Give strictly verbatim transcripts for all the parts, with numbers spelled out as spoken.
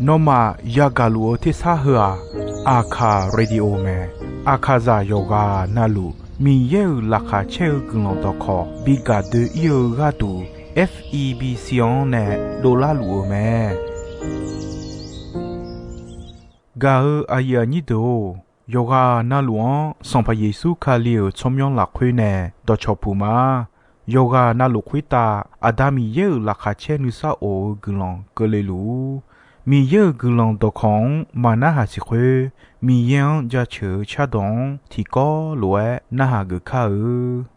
Nawmaf yagaq luf-eu tersar heu-aq, Aqkaq Radio mae. Aqkaqzaq yawqghaq navluf Miqyaer-euq laqkhaq caer-eu guiqlanq dawqkawq bi gaq doe-ir-eu gharduq, F E B C-anr nae dovlar luf-eu mae. Gaq-eu aqyuif aqnyir deuq-or, yawqghaq navluf-anr Sanqpaq Yeqsur Kali-euq tsawrmyanr lafkhoer nae dawqcawq puq ma. Yawqghaq navluf khoertav Aqda Miqyaer-euq laqkhaq caer nuisar of-eu guiqlanq keuvle luf-ur. Miqyaer-euq guiqlanq dawqkawq-anr maqnarhaq siq khoer, Miqyaer-anr jaceuq-eu cardawq-anr tiqkawv lof-aer narhaq geuf kar-eu.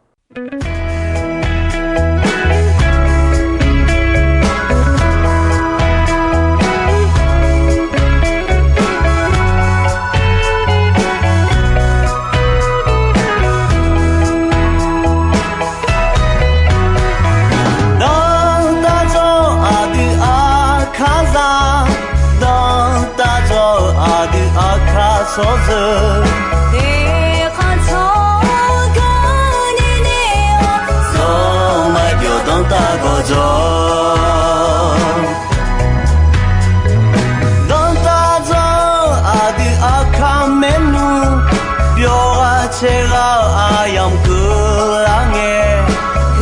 Dawqtawvluf aqdui Aqkaqzaq, dawqtawvluf aqdui Aqkaq tsawrjeuq, eqkhanq tsawrganq nini-awr, zawqmar byawq danrtav gawqjawq. Dawqtawvluf aqdui Aqkaq maernmr, byawq ghaq caer ghaq-eu aqyamq keuvlar ngae,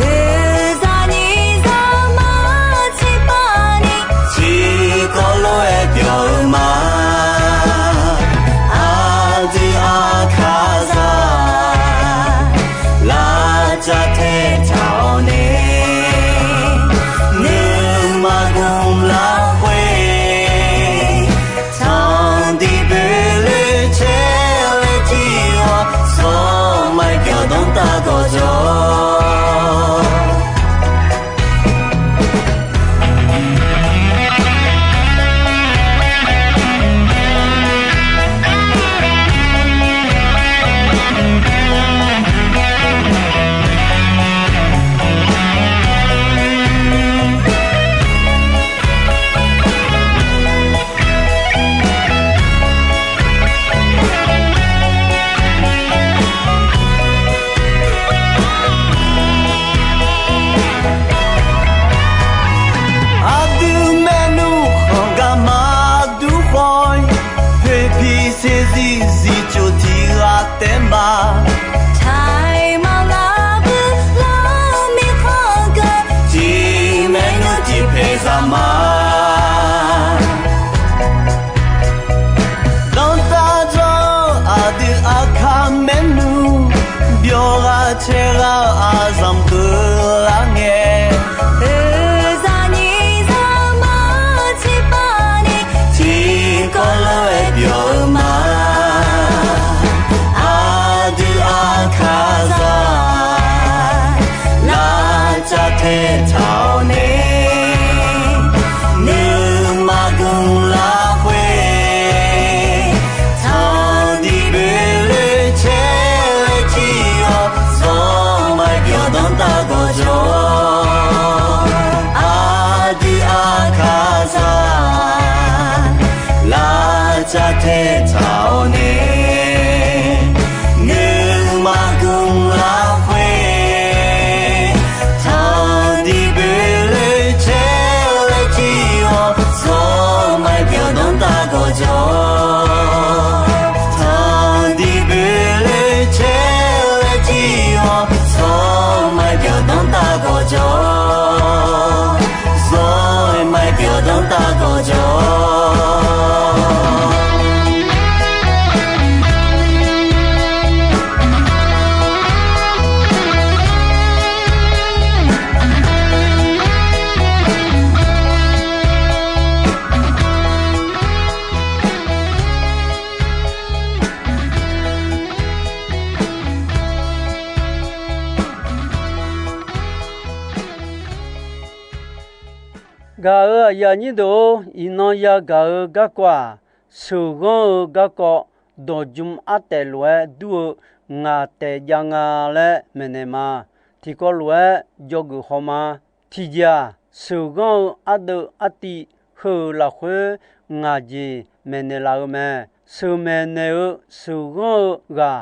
oeqzaq nyiq zaqmar tiqpavni, tiqkawv lof-aer byawq-eu ma. Aqdui Aqkaqzaq, lavcav taetaq-awr nae, nuima gmq lafkhoer, tanqdiq boeqloe caer laer jir-awr, zawqmar byawq danrtav gawqjawq. Aqdui maernmr khanq gar maqdur khawf-ir, poeqpiq saeqzir zifcof tiq ghaq taef ma. Taiq maqnga bui lar mirkhanq geu, tiq maernmr tiq paeq zaq ma. Dawqtawvluf aqdui Aqkaq maernmr, byawq ghaq caer ghaq-eu aqzanq keuvlar ngae, oeqzaq nyiq zaqmar tiqpavni, tiqkawv lof-aer byawq-eu ma. Aqdui Aqkaqzaq, lavcav taetaq-awr nae, nuima gmq lafkhoer, tanqdiq boeqloe caer laer jir-awr, zawqmar byawq danrtav gawqjawq. Aqdui Aqkaqzaq, lavcav taetaq-awr nae, nuima gmq lafkhoer, tanqdiq boeqloe caer laer jir-awr, zawqmar byawq danrtav gawqjawq. Tanqdiq boeqloe caer laer jir-awr, zawqmar byawq danrtav gawqjawq. Zawqmar byawq danrtav gawqjawq. Gaq-euq aqyuif aqnyir deuq-or, iqnan yagaq-eu garkawv-aq, sheuqghanr-eu garkawv dawqjm artaef lof-aer dur-eu ngaq taef jav nga laer maeqnaeq ma. Tiqkawv lof-aer dzawgeuf haw ma. Tiqjeq-aq, sheuqghanr-eu ardeuv artiv heu-euq lafkhoer ngaq jeq maeqnaeq laf-eu mae. Sheuqmaeq naeq-eu sheuqghanr-eu ghaq,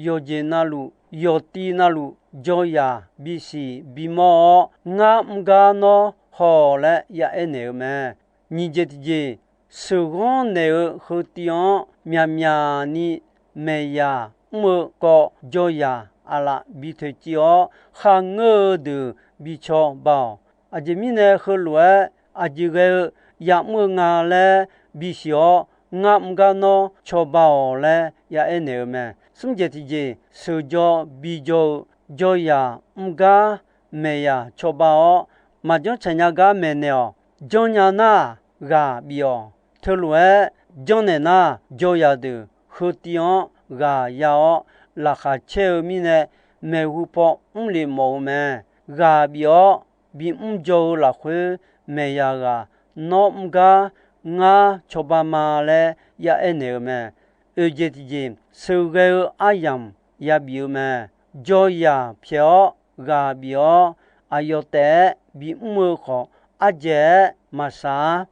yawqjeq navluf, yawqtiv navluf, jawryaq bisiq bimawr-awr, ngar mr gar nawr haw-awq laer ya aernaeq-eu mae. Nyiq jeq tiqjeq, sheuqghanr naeq-eu heutiv-anr myaqmyaq ni maeqyaq mr-eu kawv jawryaq aqlaf bi toeqciv-awr, kharngeur-eu deuq bi cawba-awq. Aqjeq mirnae heulof-aer aqjeq ghae-eu ya'mr-eu nga laer bisiq-awr, ngar mr gar nawr cawba-awq laer ya aernaeq-eu mae. Smr jeq tiqjeq, sheuqjaw bijawr-eu jawryaq mr gar maeqyaq cawba-awr, maqjanr tsaqnya gar maeqnaeq-awq. Janrnya nar, ghaq bif-awq. Teulof-aer janrnaeq nar, jawryaq deuq heutiv-anr ghaq ya-awr, laqkhaq caer-eu mirnae maeqhu paw mr lef mawf-eu mae. Ghaq bif-awr bimr jaw-eu lafkhoer, maeqyaq ghaq nawr mr gar ngar cawba ma laer ya aernaeq-eu mae. Oeq jeq tiqjeq, sheuqghae-eu aryamq yabif-eu mae. Jawryaq pyaeq-awr ghaq bif-awr, aqyawf taef-aer bimr-eu khawf, ardzaeq-aer maqsaq-ar.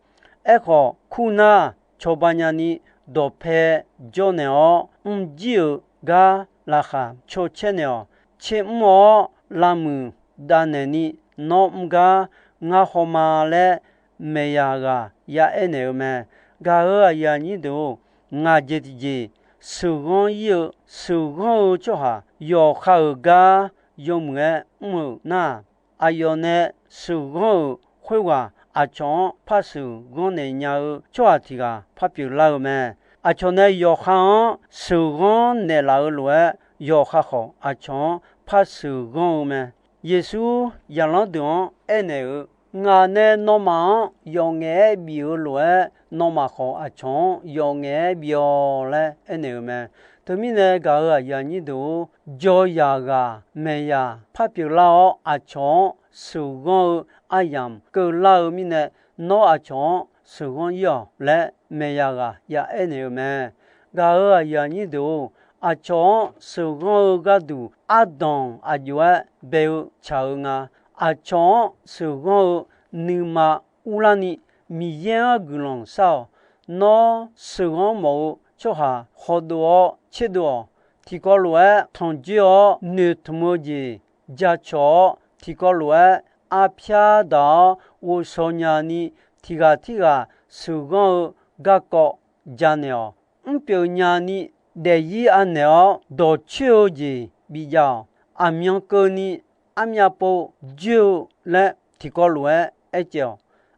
Aerkhawf, kur nar cawba nyani dawqpae jawrnaeq-awr, mrjir-euq gar laqkhaq caw caernaeq-awq. Tser mr-awr lavmuiq davnaeq ni nawr mr gar ngar hawma laer maeqyaq ghaq ya aernaeq-eu mae. Gaq-euq aqyuif aqnyir deuq-or, ngaq jeq tiqjeq, sheuqghanr ir-eu sheuqghanr-eu tsawrhaq yawqha-euq gar yawmuiq-aer mr-euq nar, aqyawf nae sheuqghanr-euq khoerghaq aqcawq-anr par sheuqghanr naeq nya-eu tsawrhaq tiq ghaq par pyeuflar-eu mae. Aqcawq nae yawqha-anr sheuqghanr naeqlaf-eu lof-aer, yawqha khawf aqcawq-anr par sheuqghanr-eu mae. Yeqsur zaqlanr deuq-anr aernaeq-eu, Ngaq nae nawmaf-anr yawf ngaef-aer bif-eu lof-aer, nawmaf khawf aqcawq-anr yawf ngaef-aer bif-awq laer aernaeq-eu mae. Teumirnae gaq-euq aqyuif aqnyir deuq-or, jawryaq ghaq maeqyaq par pyeuflar-awr, aqcawq-anr sheuqghanr-eu aryamq keuvlar-eu mirnae, nawr aqcawq-anr sheuqghanr ir-awq laer maeqyaq ghaq ya aernaeq-eu mae. Gaq-euq aqyuif aqnyir deuq-or, aqcawq-anr sheuqghanr-eu gharduq ardanq aq jov-aer bae-eu tsaq-eu nga. Aqcawq-anr sheuqghanr-eu nuima urlarni, Miqyaer-anr guiqlanq shar-awq. Nawr sheuqghanr mawf-eu tsawrhaq khawdov-awr tserdov-awq. Tiqkawv lof-aer tanqjoer-awr noeqtmq-eu jeq jacawq-awr, tiqkawv lof-aer arpyar daq-awr ghovshaw nyani, tiq ghaq tirghaq sheuqghanr-eu garkawv janaeq-awq. Mrpyeuf nyani daefzir anaeq-awr dawqcoer-eu jeq bijav-awq. Aqmyan keuvni armyav pov joer-eu laer tiqkawv lof-aer aercaev-awq.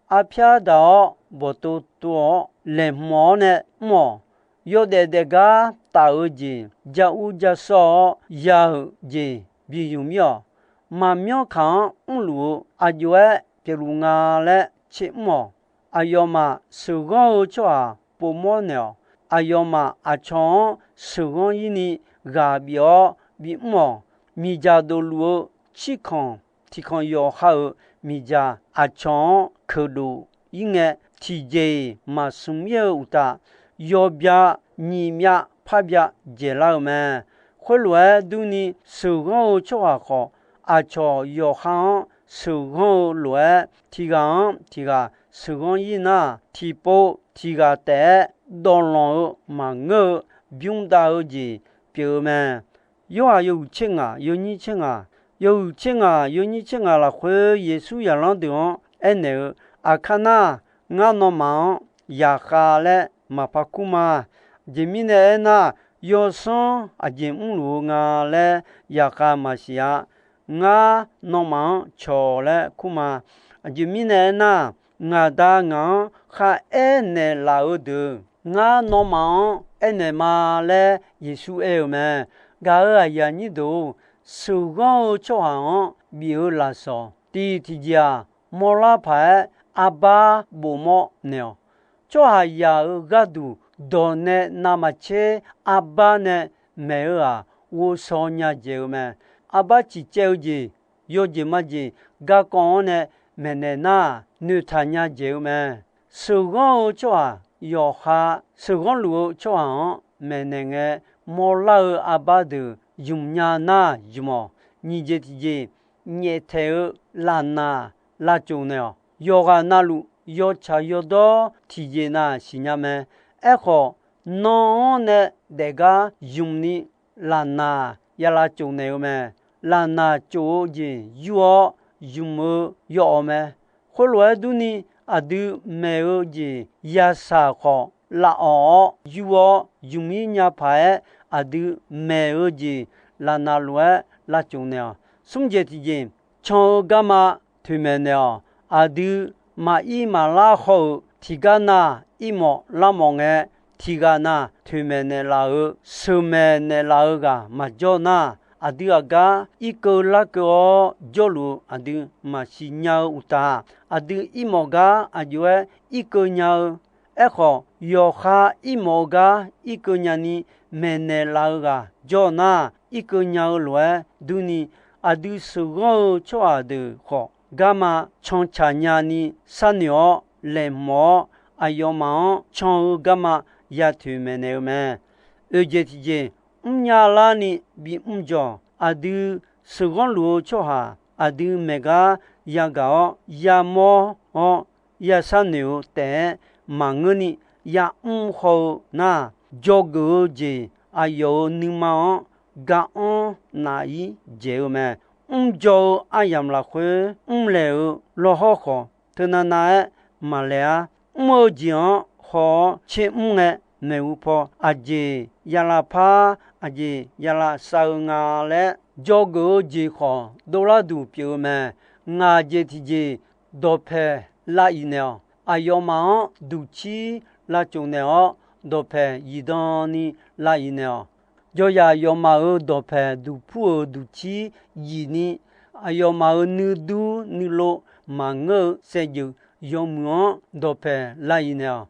Arpyar daq-awr bawqtov tov-awr laeqhmq-awr nae mr-awq. Yawdaef daefgar taf-eu jeq, ja ur ja sawr-awr ya-euq jeq bi zmq mir-awq. Maqmyanr kaq-anr mrluf-eu aq jov-aer pyeufluf nga laer tser mr-awq. Aqyawfmaf sheuqghanr-eu tsawrhaq povmawr naeq-awq. Aqyawfmaf aqcawq-anr sheuqghanr ir ni ghaq bif-awr bimr-awq. Miqdzaq dofluf-eu tsirkanq tiqkanq yawqha-euq miqdzaq aqcawq-anr keuqdof ir ngae, tiqjeq-iq maqsmq ir-eu uqtaf, yawbya nyiq myav par bya dzaeqlar-eu mae. Khoerlof-aer durni, sheuqghanr-eu tsawrhaq khawf, aqcawq yawqha-anr sheuqghanr-eu lof-aer, tiq ghaq-anr tiq ghaq sheuqghanr ir nar, tiqpov tiq ghaq taef-aer dawvlanq-eu maqngeur-eu bymr dav-eu jeq pyeuf-eu mae. Yorhaq yawhuiq tser ngaq yawnyir tser ngaq, yawhuiq tser ngaq yawnyir tser ngaq lafkhoer Yeqsur zaqlanr deuq-anr aernaeq-eu, Aqkar nar, ngar nawmaf-anr yaqkhav laer maqpar kur ma. Aqjeq mirnae aernar, yawsanr aqjeq mrluf-eu nga laer yaqkhav maqsiq-a. Ngar nawmaf-anr cawq laer kur ma. Aqjeq mirnae aernar, ngaq Da ngaq-anr kharaer naeqlaf-eu deuq ngar nawmaf-anr aernaeq ma laer Yeqsur aer-eu mae. Gaq-euq aqyuif aqnyir deuq-or, sheuqghanr-eu tsawrhaq-anr bif-eu lafsawq tiq tiqjeq-aq, mawrlar paq-aer arbar bofmawr naeq-awq. Tsawrhaqzaq-euq gharduq dawq nae navmaqtser arbar nae maeq-eu-aq, ghovshaw nya dzaeq-eu mae. Arbar ciqcaev-eu jeq, yawjeq majeq garkawv-anr nae maeqnaeq nar, noeqtaq nya dzaeq-eu mae. Sheuqghanr-eu tsawrhaq yawqha, sheuqghanr luf-eu tsawrhaq-anr maeqnaeq ngae, mawrlar-eu arbar deuq zmq nya nar zmq-awq. Nyiq jeq tiqjeq, nyaeftaeq-eu lafnaq lavcof naeq-awq. Yawqghaq navluf yawtsaq yawdawr tiqjeq nav siqnya mae. Aerkhawf, nan-anr nae daefgar zmq ni lafnaq ya lavcof naeq-eu mae. Lafnaq cof-eu jeq yur-awr zmq-eu yaw-awq mae. Khoerlof-aer durni, aqdui maeq-eu jeq yashaq khawf lavawq-awr yur-awr, zmqmir nya paq-aer aqdui maeq-eu jeq lavnav lof-aer lavcuf naeq-awq. Smr jeq tiqjeq, can-eu garma toeqmaeq naeq-awq. Aqdui maqir maqlar haw-euq tiqgar na, irmawf larmawf ngae, tiqghaq na toeqmaeq naeqlaf-euq, sheuqmaeq naeqlaf-eu ghaq maqjawr nar, aqdui aqgar irkeuv larkeuv-awr jawrluf-eu aqdui maqsiq nya-eu uqtaf, aqdui irmawf gar aqjox-aer irkeuv nya-eu. Aerkhawf, yawqha irmawf-eu gar irkeuv nyani maeqnaeq laf-eu ghaq jawr nar, irkeuv nya-eu lof-aer durni, aqdui sheuqghanr-eu tsawrhaq deuq khawf, garma cantsaq nyani sharnoeq-awr laeqhmq-awr, aqyawfmaf-anr can-eu garma ya toeqmaeq naeq-eu mae. Oeq jeq tiqjeq, mrnya larni bimr jawq. Aqdui sheuqghanr luf-eu tsawrhaq aqdui maeq gar yagaq-awr yamawr-awr, ya sharnoeq-eu taef-aer maqngeurni yamr haw-eu nar, dzawgeuf-eu jeq aqyawf-euq nuima-anr ga-anr naf-ir dzaeq-eu mae. Mrjaw-eu aryamq lafkhoer mrlaeq-eu lawrhawr khawf, teunav nav-aer maqlaeq-ar. Mr-eu jeq-anr haw-awr tser mr ngae, maeqhu paw aqjeq ya lavpar, aqjeq ya lavsav-eu nga laer dzawgeuf-eu jeq khawf dovlar duq pyeuf-eu mae. Ngaq jeq tiqjeq dawqpaeq lav-iq naeq-awq. Aqyawfmaf-anr duqcir lavcuf naeq-awr, dawqpaeq zifdan ni lav-iq naeq-awq. Jawryaq yawfmaf-euq dawqpaeq duqpur-euq duqcir zifni, aqyawfmaf-euq nuidur nuilov maqngeur-eu saevdzeuf yawmuiq-anr dawqpaeq lav-iq naeq-awq.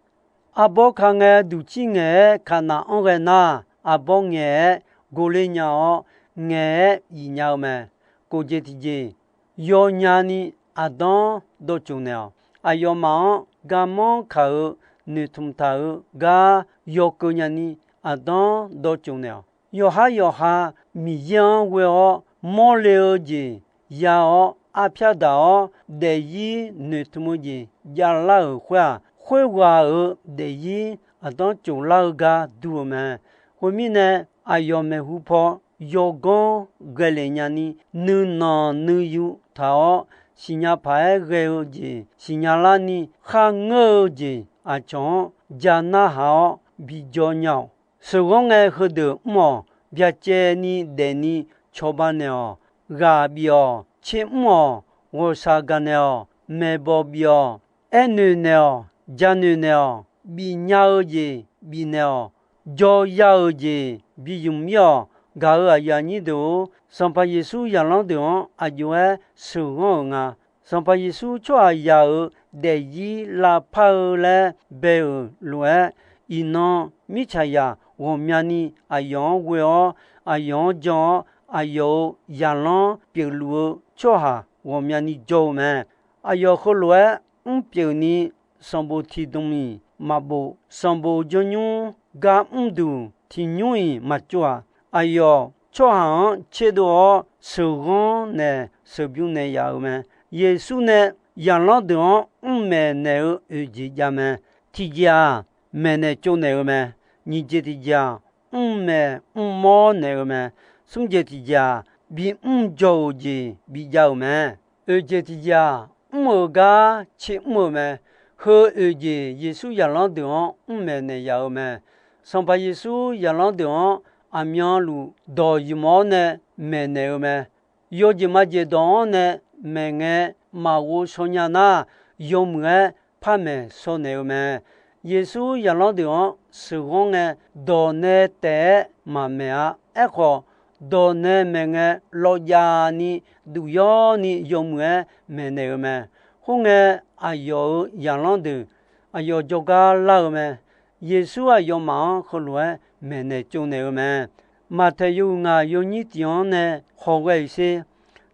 Arbawr ka ngae duqcir ngaeq-aer kaqnaq-anr ghae nar, arbawr ngaeq-aer gor ler nya-awr, ngaeq-aer iq nya-eu mae. Kof jeq tiqjeq, yawnyani aqdanr dawrcuf naeq-awq. Aqyawfmaf-anr garmanr kaq-eu noeqtmq taq-eu gar yawkeuv nyani aqdanr dawrcuf naeq-awq. Yawqhar yawqha Miqyaer-anr ghoe-awr mawrle-eu jeq ya-awr, arpyar daq-awr daefzir noeqtmq-eu jeq javlar-euq khoer-aq, khoerghaq-euq daefzir aqdanr coflar-eu gar dur-eu mae. Khoermirnae, aqyawf maeqhu paw yawganr ghaelef nyani, nuinanq nuiyu taq-awr, siqnya paq-aer ghae-eu jeq siqnya larni, kharngeur-eu jeq aqcawq-anr ja narhaq-awr bijawr nya-awq. Sheuqghanr ngae heudeuq mr-awq. Byacaevni daefni cawba naeq-awq. Ghaq bif-awq. Tser mr-awq. Ghawqshaq gaqnaeq-awq. Maeqbawq bif-awq. Aernoeq naeq-awq. Janoeq naeq-awq. Bifnya-eu jeq bifnaeq-awq. Jawrya-euq jeq bi zmq mir-awq. Gaq-euq aqyuif aqnyir deuq-or, Sanqpaq Yeqsur zaqlanr deuq-anr aqjox-aer sheuqghanr-euq nga. Sanqpaq Yeqsur tsawrhaqzaq-euq daefzir lavpar-eu laer bae-euq lof-aer, iqnan mirtsaqzaq ghawqmyani aqyawf-anr ghoe-awr, aqyawf-anr jan-awr, aqyawf-euq zaqlanr pyeufluf-eu tsawrhaq ghawqmyani jawr-eu mae. Aqyawf heulof-aer mrpyeuf ni sanqbof tiqdmq-iq maqbof, sanqbof janrnymr gar mrduq tiqnymr-iq maqtsov-aq, aqyawf tsawrhaq-anr tserdov-awr sheuqghanr nae sheuqbymr naeq yaf-euq mae. Yeqsur nae zaqlanr deuq-anr mrmaeq naeq-eu oeq jeq jav mae. Tiqjeq-aq, maeqnaeq tsovnaeq-eu mae. Nyiq jeq tiqjeq-aq, mrmaeq mrmawr naeq-eu mae. Smr jeq tiqjeq-aq, bimr jaw-euq jeq bijav-euq mae. Oeq jeq tiqjeq-aq, mr-euq gar tser mr-eu mae. Heu oeq jeq Yeqsur zaqlanr deuq-anr mrmaeq naeq yaf-eu mae. Sanqpaq Yeqsur zaqlanr deuq-anr aqmyanluf dawq ymq-awr nae maeqnaeq-eu mae. Yawjeq majeq dawq-anr nae maeqngae maqghov shaw nya nar, yawmuiq-aer par maeq shaw naeq-eu mae. Yeqsur zaqlanr deuq-anr sheuqghanr ngae, dawq nae taef-aer maqmaeq-a. Aerkhawf, dawq nae maeqngae lawvjavni duqyawrni yawmuiq-aer maeqnaeq-eu mae. Khoerngae, aqyawf-euq zaqlanr deuq aqyawf jawrgar lar-eu mae. Yeqsur aqyawfmaf-anr heulof-aer maeqnaeq tsovnaeq-eu mae. Maqtaeq yawhuiq ngaq yawnyir tiq-anr nae hawghae-iq sher.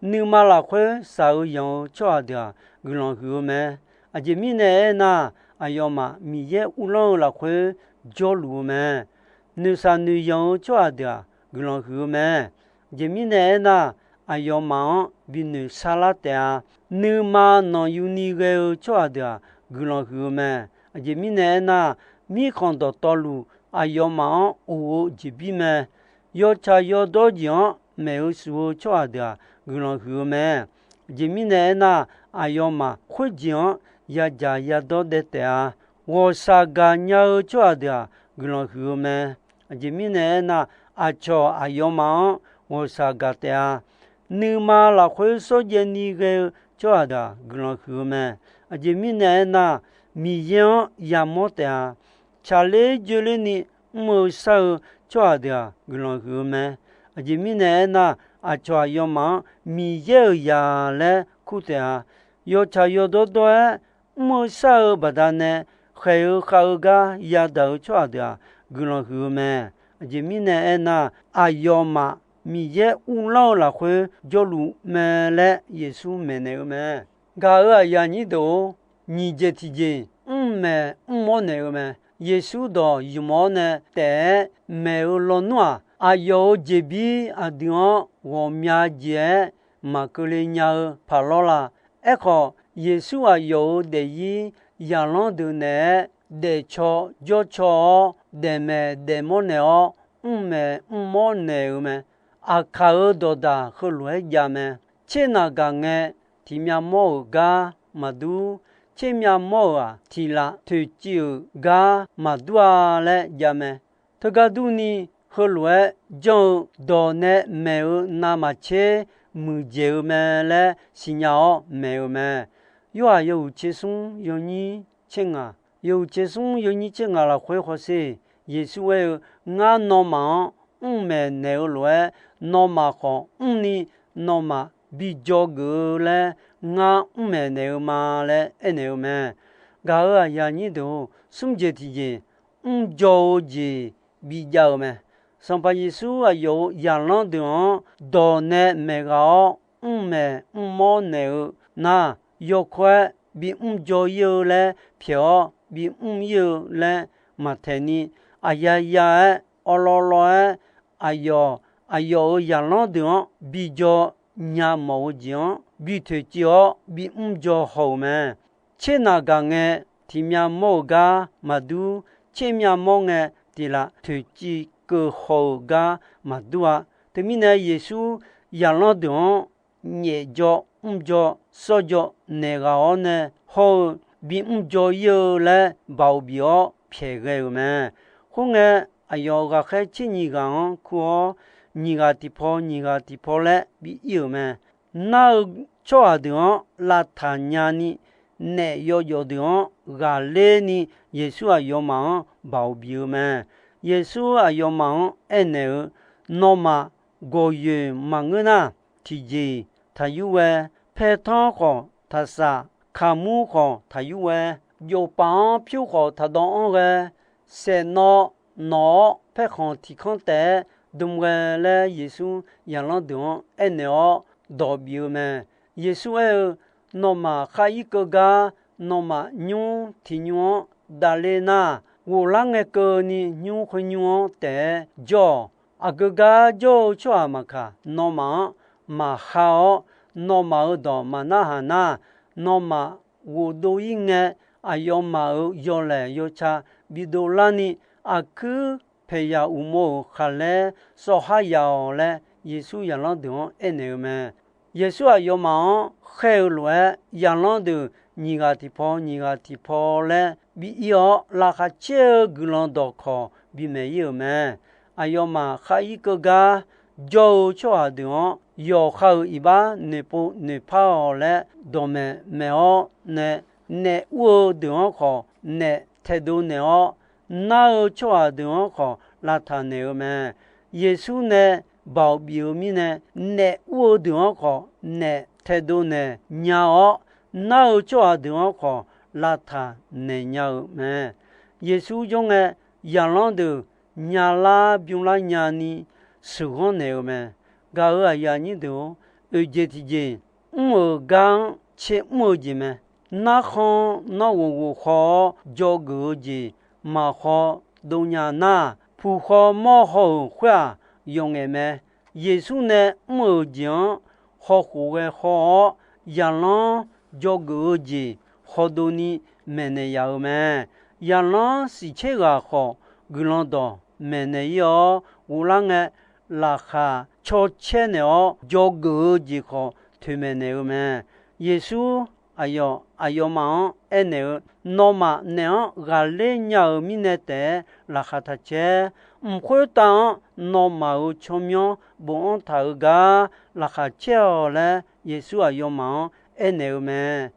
Nuima lafkhoer shaq-eu yanq-eu tsawrhaq deuq-aq, guiqlanq huiq-eu mae. Aqjeq mirnae aernar, aqyawfmaf Miqyaer uvlanr-eu lafkhoer jawrluf-eu mae. Noeqshaq noeqyanq-eu tsawrhaq deuq-aq, guiqlanq huiq-eu mae. Aqjeq mirnae aernar, aqyawfmaf-anr binoeq sarlar taef-a. Nuima nanqyuni ghae-eu tsawrhaq deuq-aq, guiqlanq huiq-eu mae. Aqjeq mirnae aernar, mirkhanq dawqtawvluf aqyawfmaf-anr of-eu jeqbir mae. Yawtsaq yawdawr jeq-anr maeq-eu shuf-eu tsawrhaq deuq-aq, guiqlanq huiq-eu mae. Aqjeq mirnae aernar, aqyawfmaf khoerjeq-anr yadzaq yadawr daev taef-a. Ghawqshaq gaqnya-eu tsawrhaq deuq-aq, guiqlanq huiq-eu mae. Aqjeq mirnae aernar, aqcawq aqyawfmaf-anr ghawqshaq gaq taef-a. Nuima lafkhoer shawrjaev ni ghae-eu tsawrhaq deuq-aq, guiqlanq huiq-eu mae. Aqjeq mirnae aernar, Miqyaer-anr yamawr taef-a. Tsaqler joerler ni mr-eu shar-eu tsawrhaq deuq-aq, guiqlanq huiq-eu mae. Aqjeq mirnae aernar, aqcawq aqyawfmaf-anr Miqyaer-euq zaq laer kur taef-a. Yawtsaq yawdawr dawr-aer mr-eu shar-eu baqdanae khaeq-eu khav-eu gar yadaq-eu tsawrhaq deuq-aq, guiqlanq huiq-eu mae. Aqjeq mirnae aernar, aqyawfmaf Miqyaer uvlanr-eu lafkhoer jawrluf mae laer Yeqsur maeqnaeq-eu mae. Gaq-euq aqyuif aqnyir deuq-or, nyiq jeq tiqjeq mrmaeq mrmawr naeq-eu mae. Yeqsur dawq ymq-awr nae taef-aer maeq-eu lawnmr-aq, aqyawf-euq jeqbir aqdui-anr ghawqmya jeq-aer maqkeuvle nya-eu paq lawr la. Aerkhawf, Yeqsur aqyawf-euq daefzir zaqlanr deuq naeq-aer daefcaw jawrcaw-awr, daefmaeq daefmawr naeq-awr, mrmaeq mrmawr naeq-eu mae. Aqkaq-euq dawqdaq heulof-aer jav mae. Tser naq gaq ngae, tiqmyav mawr-euq gar maqdur. Tser myav mawr-euq-aq, tiqlaf toeqciv-euq gar maqdur-a laer jav mae. Teugar durni, heulof-aer janr-eu dawq nae maeq-eu navmaqtser muiqdzaeq-eu mae laer siqnya-awr maeq-eu mae. Yorhaq yawhuiq tser smr yawnyir tser ngaq, yawhuiq tser smr yawnyir tser ngaq lafkhoer hawsher, Yeqsur aer-eu, Ngar nawmaf-anr mrmaeq naeq-eu lof-aer, nawmaf khawf mrni nawmaf bi dzawgeuf-eu laer ngar mrmaeq naeq-eu ma laer aernaeq-eu mae. Gaq-euq aqyuif aqnyir deuq-or, smr jeq tiqjeq mrdzaw-eu jeq bijav-eu mae. Sanqpaq Yeqsur aqyawf-euq zaqlanr deuq-anr dawq nae maeq ghaq-awr, mrmaeq mrmawr naeq-eu nar, yawkawr-aer bimr dzaw ir-eu laer pyaeq-awr, bimr ir-eu laer maqtaeq ni, aqyaya-aer, awvlawv lawv-aer, aqyawf, aqyawf-euq zaqlanr deuq-anr bi dzaw nya mawf-eu jeq-anr bi toeqciv-awr, bimr dzaw haw-euq mae. Tser naq gaq ngae, tiqmyav mawr-euq gar maqdur. Tser myav mawr ngae, tiqlaf toeqciv keuv haw-euq gar maqdur-a. Teumirnae, Yeqsur zaqlanr deuq-anr nyaef dzaw, mr dzaw, sawr dzaw naeq ghaq-awr nae hawr-eu, bimr dzaw ir-eu laer baoq bif-awr pyaeq ghae-euq mae. Khoerngae, aqyawf ghaqkhaer tser nyiq ghaq-anr kur-awr, nyiq ghaq tiqpaw, nyiq ghaq tiqpaw laer bi ir-euq mae. Nar-eu tsawrhaq deuq-anr lavtaq nyani, naef yawjawf deuq-anr ghaqler ni, Yeqsur aqyawfmaf-anr baoq bif-eu mae. Yeqsur aqyawfmaf-anr aernaeq-eu, Nawmaf gawqyoeq maqngeur nar, tiqjeq-iq taqyur ghae. Paertanr khawf taqsaf, kaqmur khawf taqyur ghae. Jofpaf-anr pyur khawf taqdawv-anr ghae. Saeqnawv nawq-awr, paerkhanq tiq kanr taef-aer dm ghae laer, Yeqsur zaqlanr deuq-anr aernaeq-awr dawq bif-eu mae. Yeqsur aer-eu, Nawmaf khar ir keuv gar, nawmaf nymr tiq nymr-anr davler nar, ghoflar ngae keuvni nymr khoer nymr-anr taef-aer jawr-awq. Aqgeu gar jawr-eu tsawrhaq maqkaq, nawmaf-anr maqha-awr, nawmaf-euq dawq maqnarhaq nar, nawmaf ghofdov ir ngae, aqyawfmaf-euq yawlaeq yawca bidov larni, aqkuir paeqyaq uqmov-euq khaqlaer sawv har yaf-awq laer, Yeqsur zaqlanr deuq-anr aernaeq-eu mae. Yeqsur aqyawfmaf-anr khaer-eu lof-aer, zaqlanr deuq nyiq ghaq tiqpaw, nyiq ghaq tiqpaw laer bi ir-awr, laqkhaq caer-eu guiqlanq dawqkawq bimaeq ir-euq mae. Aqyawfmaf khar ir keuv gar jawr-eu tsawrhaq deuq-anr, yawqha-euq iqbax noeqpov noeqpar-awq laer dawqmaeq maeq-awr nae, naef ur-eu deuq-anr khawf naef taedov naeq-awr, nar-eu tsawrhaq deuq-anr khawf lavtaq naeq-eu mae. Yeqsur nae baoq bif-eu mirnae, naef ur-eu deuq-anr khawf naef taedov naeq nya-awr, nar-eu tsawrhaq deuq-anr khawf lavtaq naeq nya-euq mae. Yeqsur jawr ngae, zaqlanr deuq nyalar bymrlar nyani sheuqghanr naeq-eu mae. Gaq-euq aqyuif aqnyir deuq-or, oeqjeq tiqjeq mr-euq gar-anr tser mr-eu jeq mae. Narkhan nawr ghof ghof khaw-awr dzawgeuf-eu jeq maqkhaw dov nya nar, puq khaw mawr haw-euq khoer-aq, yawqngaef mae. Yeqsur nae mr-euq jeq-anr hawkhof ghae haw-awr, zaqlanr dzawgeuf-eu jeq hawdov ni maeqnaeq yaf-euq mae. Zaqlanr siqtser ghaq khawf, guiqlanq dawq maeqnaeq ir-awr ghoflar ngae, laqkhaq cawcaer naeq-awr, dzawgeuf-eu jeq khawf toeqmaeq naeq-eu mae. Yeqsur aqyawf aqyawfmaf-anr aernaeq-eu, Nawmaf naeq-anr ghaqler nya-euq mirnae taef-aer laqkhaq taq caer. Mq khoertav-anr nawmaf-euq tsawrmyanr bofanr taq-eu gar laqkhaq caer-awq laer, Yeqsur aqyawfmaf-anr aernaeq-eu mae.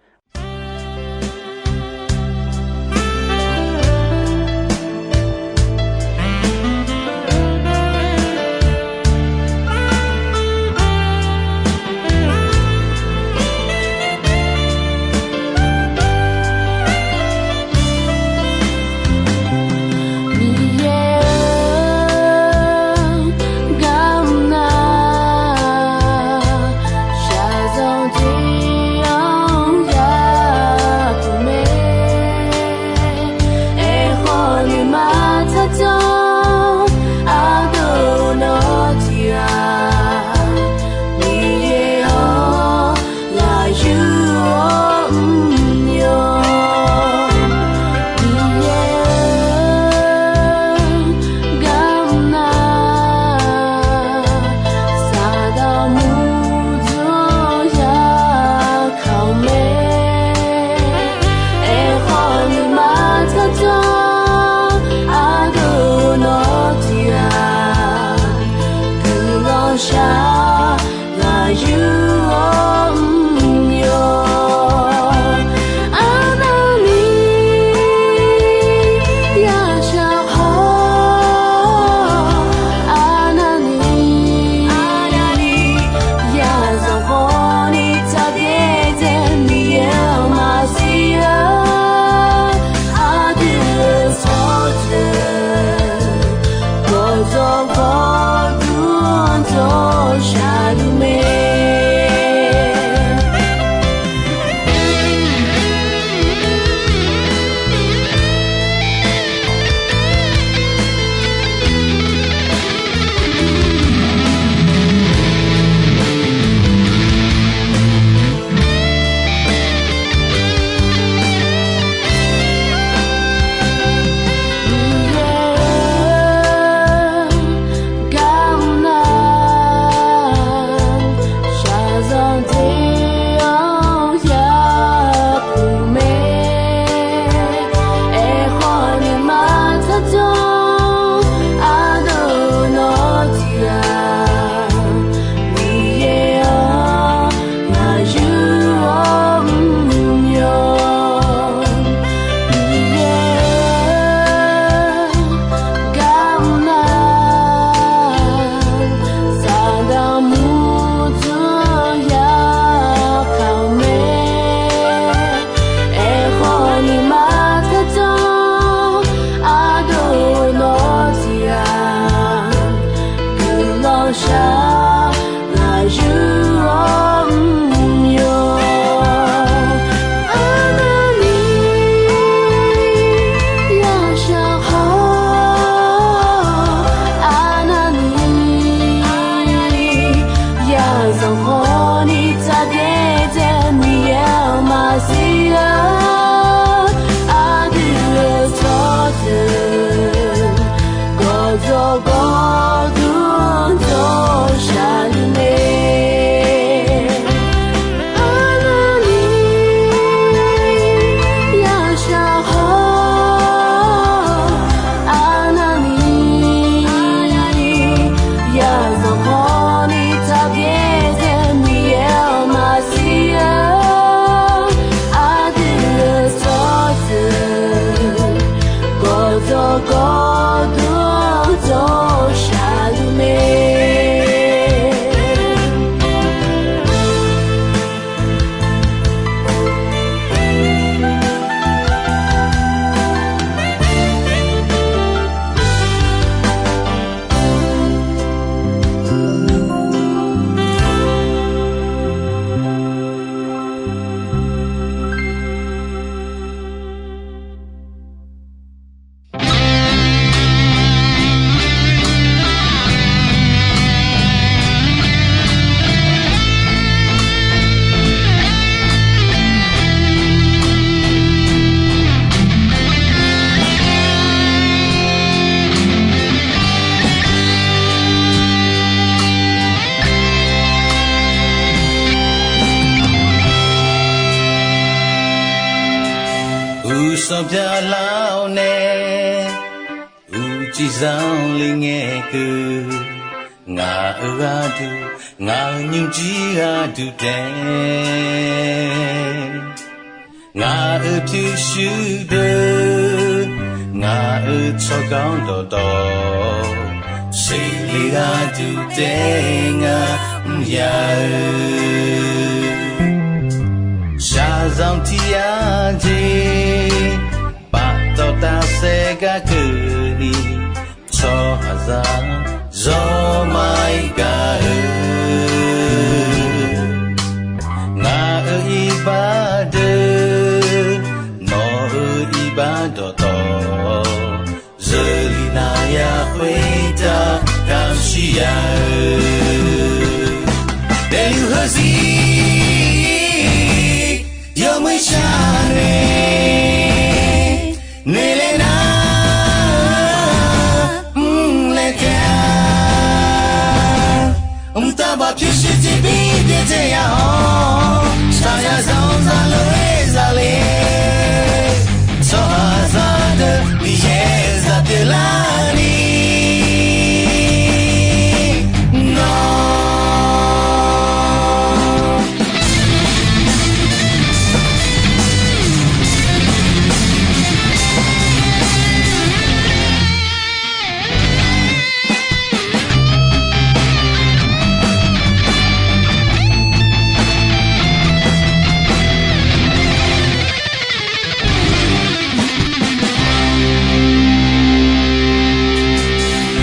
Uqsanq byaqlar-awr nae, uqcif zanqler ngae keuv. Ngaq-euq gharduq, ngaq-euq nymrjir gharduq taef, ngaq-euq pyurshuir deuq, ngaq-euq tsawrganr dawqtawv, seqle gharduq taef ngar mr ya-eu. Shaqzanq tiq yar jeq, paftawf tafsaef gar keuvni, tsawrhaqzaq zawr maqir gaq-eu. Ngaq-euq iqbax deuq, nawq-euq iqbax dawqtawv, zeurli nav yar khoertav kamq shir ya-eu. Daefluf heuzir yawmuiq shar nae, noeqlaer nar mrlaer taef-a. Mqtav baq pyurshuir tiqbir byaerdzae ya-awr, shaqzanq zaqlof-aer zale. Tsawrhaqzaq deuq Miqyaer zaq pyeuflarni nawr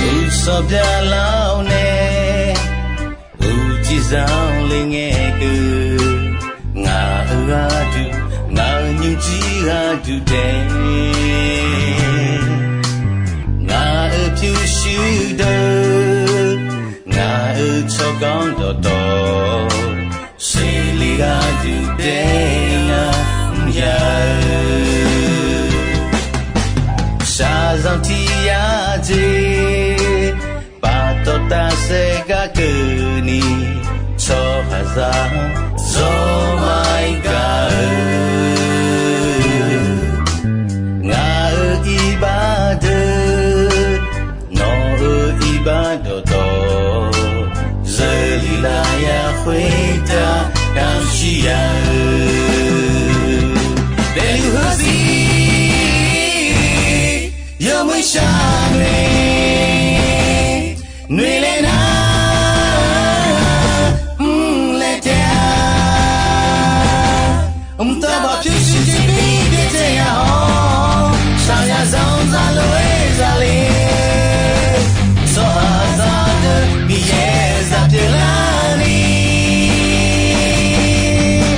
Uqsanq byaqlar-awr nae, uqcif zanqler ngae keuv. Ngaq-euq gharduq, ngaq-euq nymrjir gharduq taef, ngaq-euq pyurshuir deuq, ngaq-euq tsawrganr dawqtawv, seqle gharduq taef ngar mr ya-eu. Shaqzanq tiq yar jeq, paftawf tafsaef gar keuvni, tsawrhaqzaq zawr maqir gaq-eu. Ngaq-euq iqbax deuq, nawq-euq iqbax dawqtawv, zeurli nav yar khoertav kamq shir ya-eu. Daefluf heuzir yawmuiq shar nae, noeqlaer nar mrlaer taef-a. Mqtav baq pyurshuir tiqbir byaerdzae ya-awr, shaqzanq zaqlof-aer zale. Tsawrhaqzaq deuq Miqyaer zaq pyeuflarni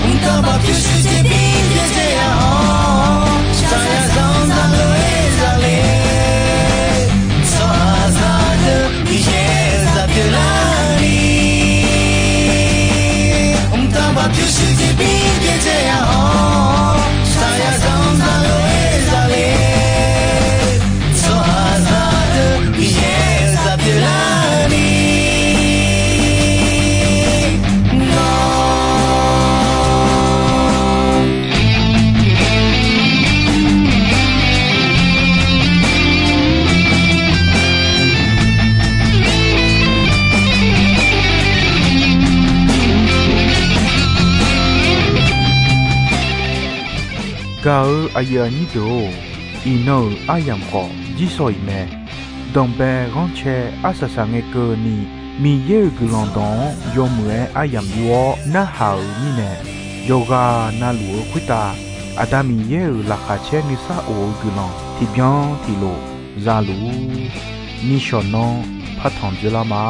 mqtav baq pyurshuir tiqbir byaerdzae ya-awr, shaqzanq zaqlof-aer zale. Tsawrhaqzaq deuq Miqyaer zaq pyeuflarni mqtav baq pyurshuir tiqbir byaerdzae ya-awr, shaqzanq zaqlof-aer zale. Tsawrhaqzaq deuq Miqyaer zaq pyeuflarni nawr Gaq-euq aqyuif aqnyir deuq-or, iqnan-euq aryamq khawf jirsawq iq mae. Danqbae ghanrcae arsaq saq ngae keuvni, Miqyaer-euq guiqlanq dawq-anr yawmuiq-aer aryamq yur-awr narhaq-euq mirnae, yawqghaq navluf-eu khoertav Aqda Miqyaer-euq laqkhaq caer nuisar of-eu guiqlanq tiqbyan tiqlof za luf-ur. Nishawq nanr partanq dzoerlar ma.